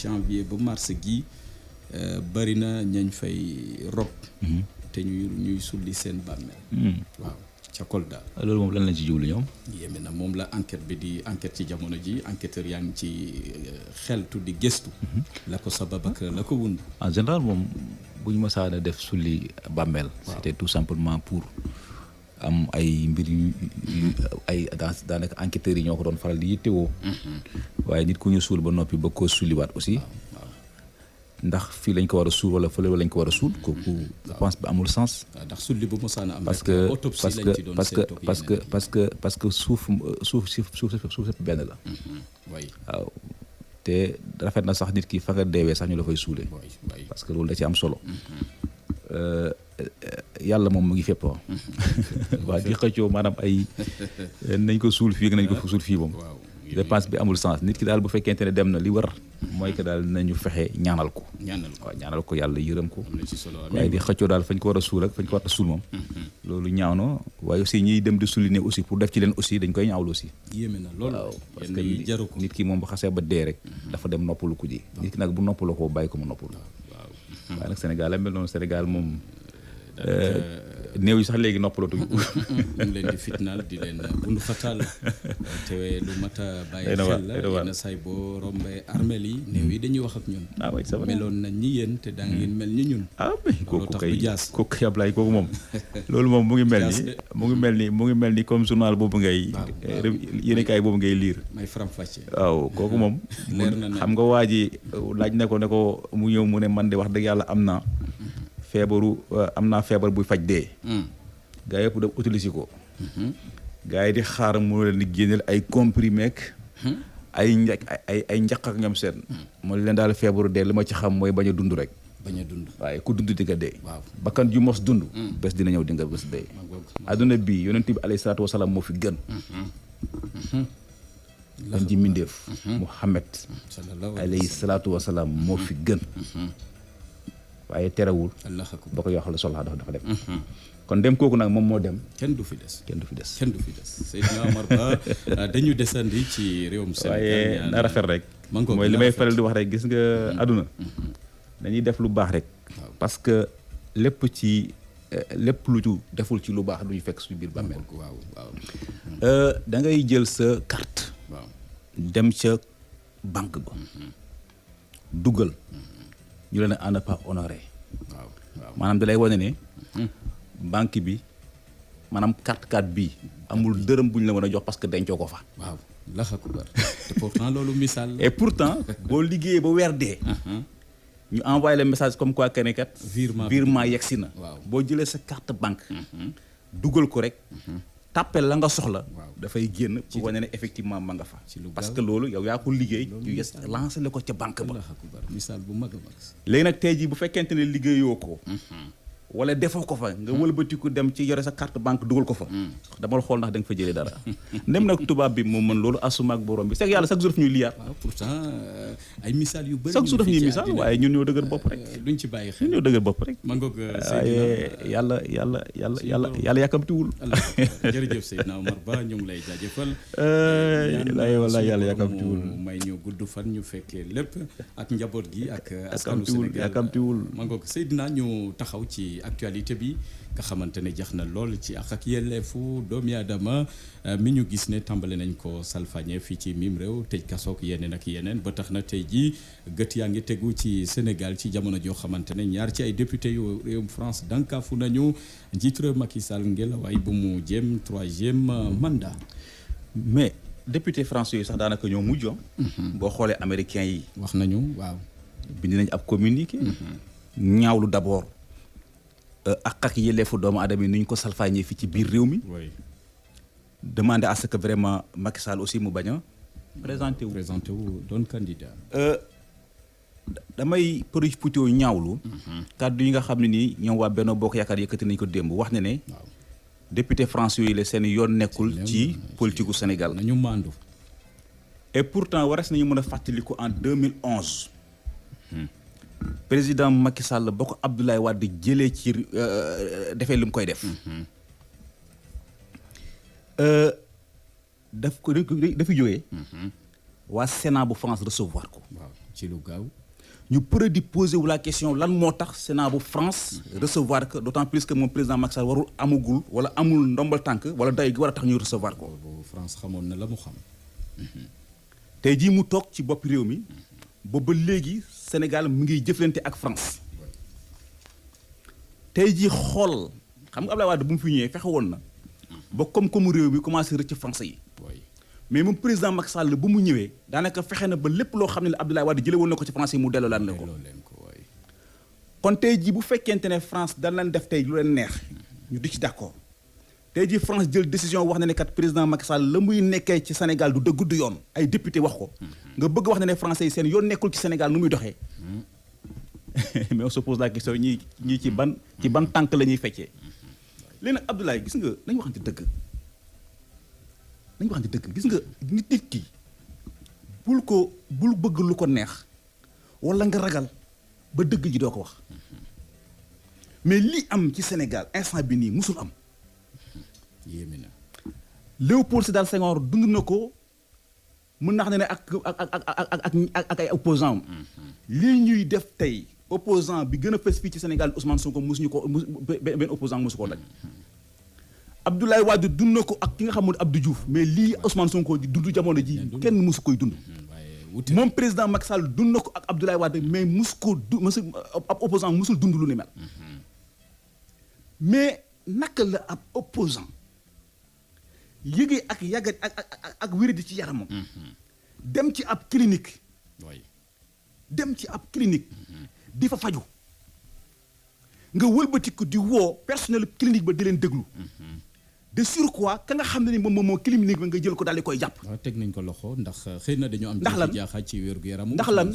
janvier ba mars gi bari na ñañ fay rob te ñuy sulli seen bàmmeel waaw ca Kolda. loolu moom lan lañ ci jublu ñoom. yéeme na moom la enquête bi di enquête ci jamono ji enquêteur yaa ngi ci xeltu di gëstu. la ko sabab ak la ko wund. en général moom bu ñu mësaan a def sulli bàmmeel. c'était tout simplement pour am ay mbir yu ay daanaka enquêteurs yi ñoo ko doon faral di yittewoo. waaye nit ku ñu suul ba noppi ba koo sulliwaat aussi. ndax fii lañ ko war a suul wala fële lañ ko war a suul kooku je pense bi amul sens. ndax sulli bu mosaan am parce que parce que suuf benn la. waaw te rafet na sax nit ki fa nga deewee sax ñu la fay suulee. parce que loolu da ci am solo. yàlla moom mu ngi fépp waaw di xëccoo maanaam ay nañ ko suul fii nañ ko suul fii moom. dépense bi amul sens nit ki daal bu fekkente ne dem na li war mooy que daal nañu fexe ñaanal ko. waaw ñaanal ko yàlla yërëm ko. waaye di xëccoo daal fañ ko war a suul ak fañ ko war a suul moom. loolu ñaaw na waaye aussi ñiy dem di souligner aussi pour def ci leen aussi dañ koy ñaawlu aussi. yéeme na loolu waaw parce que nit ki moom bu xasee ba dee rek. dafa dem noppalu ko ji. nit ki nag bu noppalu ko bàyyi ko mu noppalu. waaye nag Sénégal la mel noonu Sénégal moom. néew yi sax léegi noppalootuñu. ñu leen di fitnaal di leen bundu fatal te lu mat a bàyyi xel la yenn say boo rombee armeel yi néew yi dañuy wax ak ñun. meloon nañ ñi yéen te daa ngeen mel ni ñun. kooku kay Abdoulaye kooku moom. loolu moom mu ngi mel ni comme journal boobu ngay. yéenekaay boobu ngay liir. may faram-fàcce. waaw kooku moom. xam nga waa ji laaj ne ko mu ñëw mu ne man de wax dëgg yàlla am naa feebar buy faj dee. gaa yëpp dem utiliser ko. gaa yi di xaar mu leen di génneel ay comprimé ay njaq ak ñoom seen. moo leen daal feebaru dee li ma ci xam mooy bañ a dund rek. waaye ku dund di nga dee. bakkan ju mos dund. bés dina ñëw di nga bés dee. adduna bi yonent bi alayhi salaatu wasalaam moo fi gën. lan ji mindeef. Muhammad alayhi salaatu wasalaam moo fi gën. waaye terewul ba ko yoxal sol dafa dem kon dem kooku nag moom moo dem kenn du fi des Seydina Oumar Ba dañu desandi ci réewum Sénégal waaye na rafet rek mooy li may faral di wax rek gis nga àdduna dañuy def lu baax rek parce que lépp lu ñu deful ci lu baax du ñu fekk suñu biir bàmmeel da ngay jël sa carte dem ca banque ba dugal ñu leen a ne pas honoré maanaam da lay wane ne banque bi maanaam carte bi amul dërëm bu ñu la mën a jox parce que dencoo ko fa. waaw te pourtant loolu misaal la. et pourtant boo liggéeyee ba weer dee. ñu envoyé le message comme quoi que ne kat. virement yegsi na. boo jëlee sa carte banque. dugal ko rek. tàppel la nga soxla. dafay génn pour wane ne effectivement ma nga fa. parce que loolu yow yaa ko liggéey. ñu lancé la ko ca banque ba. misaal bu mag a mag. léegi nag tey jii bu fekkente ne liggéeyoo ko. wala defoo ko fa nga wëlbatiku dem ci yore sa carte banque dugal ko fa. dama la xool ndax da nga fa jëlee dara. ndem nag tubaab bi moo mën loolu asuma ak borom bi c'est yàlla chaque jour daf ñuy liyaat. waaw pourtant ay misaal yu bëri. chaque jour daf ñuy misaal waaye ñun ñoo dëgër bopp rek. duñ ci bàyyi xel ñun ñoo dëgër bopp rek. ma ngoog Seydina yàlla yàkkamtiwul. jërëjëf Seydina Oumar Ba ñu ngi lay jaajëfal. wallaahi yàlla yàkkamtiwul may ñu gudd fan ñu fekkee lépp ak njaboot gi ak askanu Sénégal yàkkamtiwul ma ngoog Seydina ñu taxaw ci actualité bi nga xamante ne jax na lool ci ak yelleefu doomi aadama mi ñu gis ne tàmbale nañ ko salfañe fii ci mim réew tëj kasoog yeneen ak yeneen ba tax na tey jii gët yaa ngi tegu ci Sénégal ci jamono joo xamante ne ñaar ci ay député yu réewum France dankaafu nañu njiitu réew Macky Sall ngelawaay bu mu jéem 3e mandat. mais député France yooyu sax daanaka ñoo mujj. boo xoolee américains yi. wax nañu waaw. bind nañ ab communiqué. ñaawlu d'abord. ak yelleefu doomu aadama yi ni ñu ko salfaañee fii ci biir réew mi. demander à ce que vraiment Macky Sall aussi mu bañ a présenté wu doon candidat. damay profité ñaawlu. kàddu yi nga xam ne nii ñoom waa Benno Bokk Yaakaar yëkkati nañ ko démb wax ne ne. député France yooyu la seen yoon nekkul ci politique gu Sénégal. nañu maandu. et pourtant waras nañu mën a fàttaliku en 2011. président Macky Sall ba ko Abdoulaye Wade jëlee ci defee li mu koy def. dafa jógee. waa Sénat bu France recevoir ko. waaw ci lu gaaw. ñu peut di poser wu la question lan moo tax Sénat bu France recevoir que d'autant plus que moom président Macky Sall warul amagul wala amul ndombal tànk wala day gi war a tax ñuy recevoir ko. boobu France xamoon na la mu xam. tey jii mu toog ci bopp réew mi boobu ba léegi Sénégal mu ngi jëflante ak France tey jii xool xam nga Abdoulaye Wade bu mu fi ñëwee fexe woon na ba comme réew mi commencé rëcc français yi. mais moom président Macky Sall bu mu ñëwee daanaka fexe na ba lépp loo xam ne Abdoulaye Wade jëlee woon na ko ci français yi mu delloo laan la ko. kon tey jii bu fekkente ne France dañ leen def tey lu leen neex ñu di ci d'accord tey jii France jël décision wax na ne kat président Macky Sall la muy nekkee ci Sénégal du dëgg du yoon ay député wax ko nga bëgg wax ne français yi seen yoon nekkul ci Sénégal nu muy doxee mais on se pose la question ñii ci ban tànk la ñuy feccee léegi nag Abdoulaye gis nga nañu waxante dëgg. nañu waxante dëgg gis nga nit ki bul bëgg lu ko neex wala nga ragal ba dëgg ji doo ko wax mais li am ci Sénégal instant bi nii musul am. yéeme na. Léopold Sédar Senghor dund na ko mën naa xam ne ak ay opposants am. lii ñuy def tey opposant bi gën a fës fii ci Sénégal Ousmane Sonko musuñu ko benn opposant musu koo daj. Abdoulaye Wade dund na ko ak ki nga xam ne Abdou Diouf mais lii Ousmane Sonko di dund jamono ji kenn musu koy dund. moom président Macky Sall dund na ko ak Abdoulaye Wade mais musu ko ab opposant musul dund lu ni mel. mais naka la ab opposant yëgee ak yàggat ak wéradi ci yaramam. dem ci ab clinique. di fa faju nga wëlbati ko di woo personnel clinique ba di leen déglu. de surcroît ka nga xam ne ni moom clinique ba nga jël ko daal di koy jàpp. waaw teg nañ ko loxo ndax xëy na dañoo am. ndax lan jaaxaat ci wér gu yaramu. ndax lan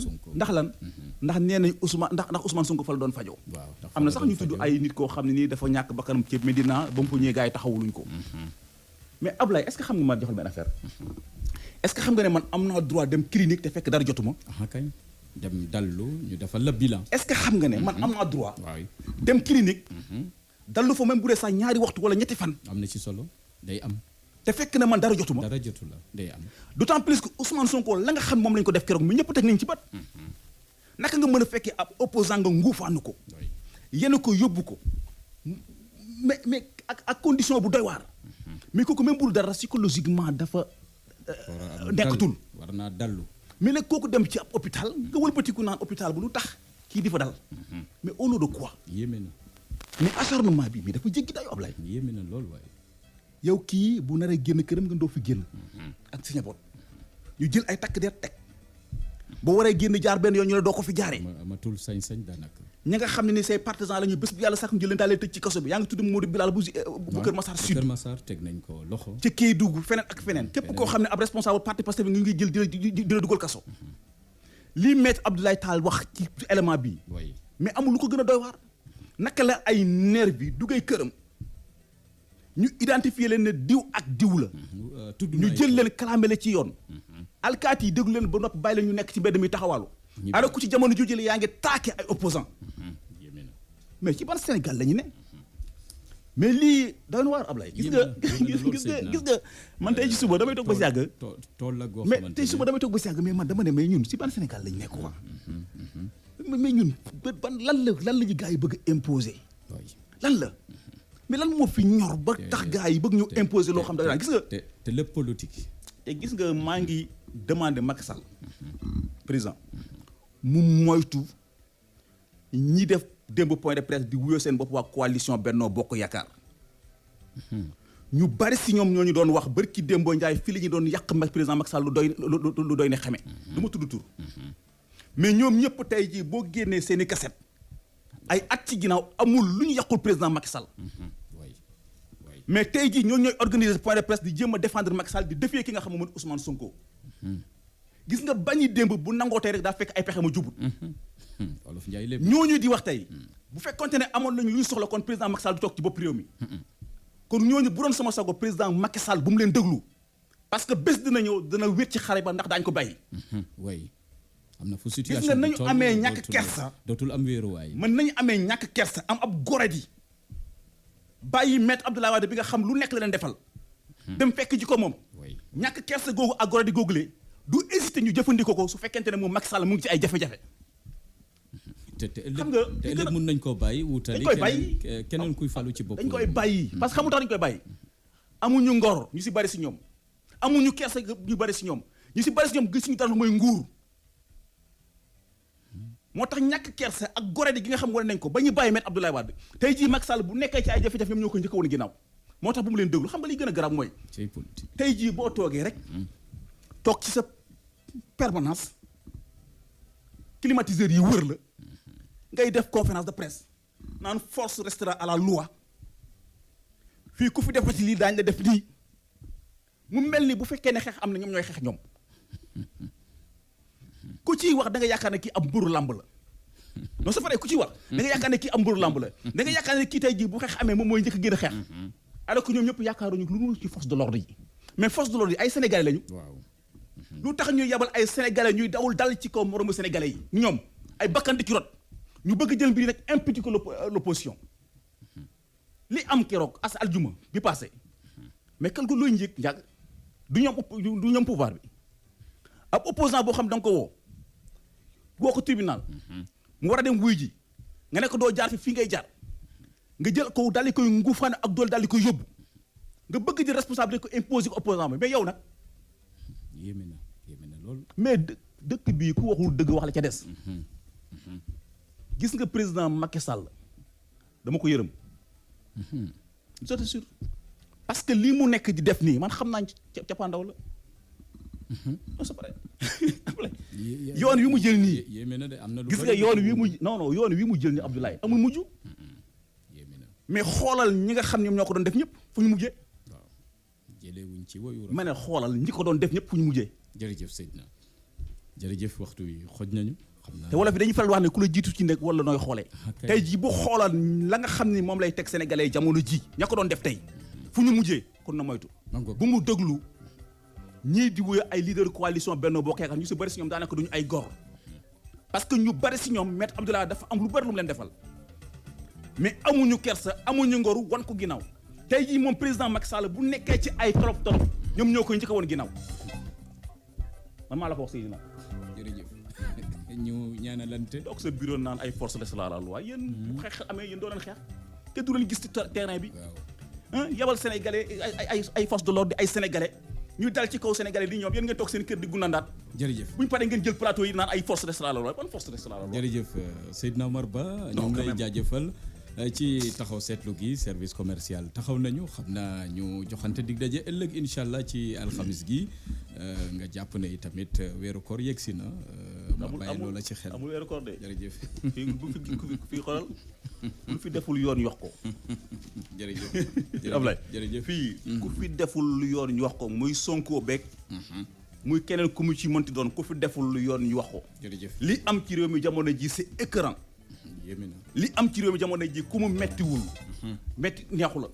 ndax nee nañ ndax Ousmane Sonko fa la doon fajoo. waaw am na sax ñu tudd ay nit koo xam ne nii dafa ñàkk bakkanam ci Medina ba mu fa ñëwee gars yi taxawuluñ ko. mais Ablaye est-ce que xam nga ma joxal benn affaire. est-ce que xam nga ne man am naa droit dem clinique te fekk dara jotuma. kañ dem dallu ñu defal la bilan. est-ce que xam nga ne man am naa droit. dem clinique. dallu fa même bu dee sax ñaari waxtu wala ñetti fan. am na ci solo day am. te fekk na man dara jotuma. dara jotu la day am. d'autant plus que Ousmane Sonko la nga xam moom lañ ko def keroog mi ñëpp teg nañ ci bat. naka nga mën a fekkee ab opposant nga nguufaanu ko. yéen ko yóbbu ko. mais ak condition bu doy waar. mais kooku même bul dara psychologiquement dafa. nekkatul war naa dallu. mais nag kooku dem ci ab hôpital nga wëlbatiku naan hôpital bu lu tax kii di fa dal. mais au nom de quoi. yéeme na. mais acharnement bi mais dafa jéggi dayo Ablaye. yéeme na loolu waaye. yow kii bu naree génn këram nga doo fi génn. ak si njaboot ñu jël ay takk der teg. boo waree génn jaar benn yoon ñu ne doo ko fi jaaree. amatul sañ-sañ daanaka. ñi nga xam ne ni say partisans la ñu bés bi yàlla sax ñu jël leen daal tëj ci kaso bi yaa ngi tudd Modou Bilal bu Kër Massar Sud. Kër Massar teg nañ ko loxo. ci Kédougou feneen ak feneen. képp koo xam ne ab responsable parti Pastef bi ñu ngi jël di la dugal kaso. lii maître Abdoulaye Tall wax ci élément bii. mais amul lu ko gën a doy waar. naka la ay nerf bi duggee këram ñu identifier leen ne diw ak diw la. ñu jël leen clamé ci yoon. alkaati yi déglu leen ba noppi bàyyi leen ñu nekk ci mbedd mi taxawaalu. alors ku ci jamono jooju yaa ngi taake ay opposants. mais ci ban Sénégal la ñu ne. mais lii doon waar Ablaye. gis nga man tey ci suba damay toog ba si yàgg. tool la goo mais tey suba damay toog ba si yàgg mais man dama ne mais ñun ci ban Sénégal la ñu nekk quoi. mais ñun ban lan la ñu gars yi bëgg a imposer. lan la mais lan moo fi ñor ba tax gars yi bëgg ñu imposer loo xam ne gis nga. te lépp politique. te gis nga maa ngi demander Macky Sall président mu moytu ñi def démb point de presse di wuyoo seen bopp waa coalition Benno Bokk Yaakaar. ñu bari si ñoom ñoo ñu doon wax barki démboo Njaay fii la ñu doon yàq président Macky Sall lu doy ne xeme. du ma tudd tur. mais ñoom ñëpp tey jii boo génnee seen i cassette ay at ci ginnaaw amul lu ñu yàqul président Macky Sall. mais tey jii ñoo ñooy organiser point de presse di jéem a défendre Macky Sall di défier ki nga xam ne mooy Ousmane Sonko. gis nga bañi démb bu nangoo tey rek daa fekk ay pexe ma jubut. Wolof Njaay lépp ñooñu di wax tey. bu fekkonte ne amoon nañu lu ñu soxla kon président Macky Sall du toog ci bopp réew mi. kon ñooñu bu doon sama sago président Macky Sall bu mu leen déglu parce que bés dina ñëw dina wér ci xare ba ndax daañu ko bàyyi. way am na fu situation gis nga nañu amee ñàkk kersa. dootul am wéeruwaay. mën nañu amee ñàkk kersa am ab goradi bàyyi maître Abdoulaye Wade bi nga xam lu nekk la leen defal. dem fekk ji ko moom. ñàkk kersa googu ak goradi googulee du hésité possibilité ñu jëfandikoo ko su fekkente ne moom Macky Sall mu ngi ci ay jafe-jafe. te ëllëg mën nañ koo bàyyi wutali keneen kuy falu ci bopp dañ koy bàyyi parce que xamul tax dañ koy bàyyi amuñu ngor ñu si bari si ñoom amuñu kersa ñu bari si ñoom ñu si bari si ñoom gis ñu dara lu mooy nguur moo tax ñàkk kersa ak goredi gi nga xam wane nañ ko ba ñu bàyyi Maître Abdoulaye Wade tey jii Macky Sall bu nekkee ci ay jafe-jafe ñoom ñoo ko njëkk a woon ginnaaw moo tax bu mu leen déglu xam nga li gën a garab mooy tey jii boo toogee rek toog ci sa permanence climatiseur yi wër la ngay def conférence de presse naan force restera à la loi fii ku fi defati lii daañu la def nii mu mel ni bu fekkee ne xeex am na ñoom ñooy xeex ñoom ku ciy wax da nga yaakaar ne kii am mburu làmb la non c'est vrai ku ciy wax da nga yaakaar ne kii am mburu làmb la da nga yaakaar ne kii tey jii bu xeex amee moom mooy njëkk a génn xeex alors que ñoom ñëpp yaakaaruñu lu dul ci force de l'ordre yi mais force de l'ordre yi ay sénégalais lañu waaw lu tax ñuy yabal ay sénégalais ñuy dawul dal ci kaw moromu sénégalais yi ñoom ay bakkan di ci rot ñu bëgg jël mbir nag imputé ko l'opposition li am keroog as aljuma bi passé mais quelque looy njëg njàgg du ñoom pouvoir bi ab opposant boo xam da nga ko woo ko tribunal mu war a dem wuy ji nga ne ko doo jaar fi ngay jaar nga jël ko daal di koy nguufaan ak doole daal di koy yóbbu nga bëgg jël responsabilité ko imposer ko opposant bi mais yow nag yéeme na loolu mais dëkk bii ku waxul dëgg wax la ca des gis nga président Macky Sall dama ko yërëm c'est sûr parce que lii mu nekk di def nii man xam naa cappaandaw la non c'est vrai yoon wi mu jël nii yéeme na de am na lu gis nga yoon wi mu yoon wi mu jël nii Abdoulaye amul mujj yéeme na mais xoolal ñi nga xam ñoom ñoo ko doon def ñëpp fu ñu mujjee waaw jëlee wuñ ci woyu ma ne xoolal ñi ko doon def ñëpp fu ñu mujjee jërëjëf Seydina jërëjëf waxtu wi xoj nañu te wolof bi dañuy faral wax ne ku la jiitu ci nekk wala nooy xoolee tey jii bu xoolal la nga xam ni moom lay teg sénégalais jamono ji ña ko doon def tey fu ñu mujjee kon na moytu bu mu déglu ñii di wuyu ay leader coalition Benno Bokk Yaakaar ñu si bëri si ñoom daanaka duñu ay gor parce que ñu bëri si ñoom Maître Abdoulaye dafa am lu bëri lu mu leen defal mais amuñu kersa amuñu ngoru wan ko ginnaaw tey jii moom président Macky Sall bu nekkee ci ay tolof ñoom ñoo koy njëkk a woon ginnaaw man maa la ko wax Seydina jërëjëf ñu ñaanalante toog sa bureau naan ay force de la loi yéen bu xeex amee yéen doo leen xeex te du leen gis ci terrain bi yabal sénégalais ay force de l'ordre ay sénégalais ñuy dal ci kaw sénégalais di ñoom yéen ngeen toog seen kër di gundandaat jërëjëf buñu paree ngeen jël plateau yi naan ay force de la loi ban force de la loi jërëjëf Seydina Oumar Ba ñu ngi lay jaajëfal ci taxaw seetlu gi service commercial taxaw nañu xam naa ñu joxante dig daje ëllëg incha allah ci alxamis gi nga jàpp ne tamit weeru koor yegsi na ma bàyyi loola ci xel amul weeru koor de jërëjëf fii xoolal ku fi deful yoon ñu wax ko jërëjëf Abdoulaye jërëjëf fii ku fi deful lu yoon ñu wax ko muy Sonko beeg muy keneen ku mu ci mënti doon ku fi deful lu yoon ñu wax ko jërëjëf li am ci réew mi jamono ji c'est écœurant yéeme na li am ci réew mi jamono ji ku mu mettiwul metti neexu la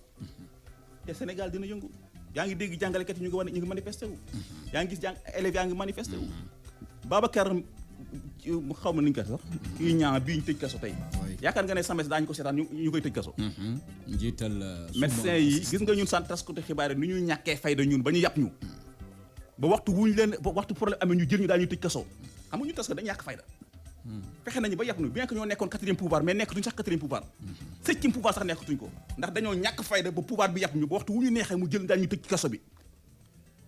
te Sénégal dina yëngu yaa ngi dégg jàngalekat yi ñu ngi manifesté wu yaa ngi gis élèves yaa ngi manifesté wu Babacar xaw ma ni ñu ko sax kii ñaa bii ñu tëj kaso tey yaakaar nga ne SAMES daañu ko seetaan ñu koy tëj kaso njiital médecin yi gis nga ñun sant taskatu xibaar yi nu ñuy ñàkkee fayda ñun ba ñu yàpp ñu ba waxtu wuñu leen ba waxtu problème amee ñu jël ñu daal ñu tëj kaso xam nga ñu tas ko dañu ñàkk fayda fexe nañu ba yàpp ñu bien que ñoo nekkoon 4e pouvoir mais nekkatuñ sax 4e pouvoir 7e pouvoir sax nekkatuñ ko ndax dañoo ñàkk fayda ba pouvoir bi yàpp ñu ba waxtu wu ñu neexee mu jël daal ñu tëj kaso bi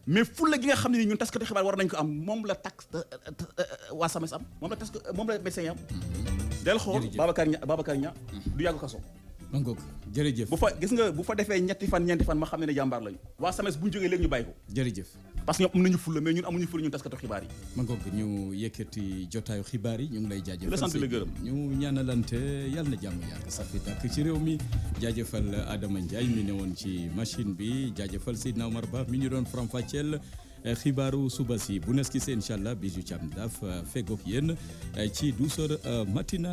mais fulla gi nga xam ne ni ñun taskatu xibaar war nañ ko am moom la waa SAMES am moom la médecin yi am del xool Babacar Niang du yàgg kaso mangoog jërëjëf bu fa defee ñeenti fan ma xam ne jàmbaar lañu waa SAMES bu ñu jógee léegi ñu bàyyi ko jërëjëf parce que ñoom am nañu fulla mais ñun amuñu fulla ñun taskatu xibaar yi mangoog ñu yëkkati jotaayu xibaar yi ñu ngi lay jaajëfal la sant la gërëm ñu ñaanalante yàlla na jàmm yàgg sax fi dàkk ci réew mi jaajëfal Adama Ndiaye mi ne woon ci machine bi jaajëfal Seydina Oumar Ba mi ñu doon faram-fàcceel xibaaru suba si bu nes ki see incha allah bisu cam daaf fegook yéen ci 12h matinal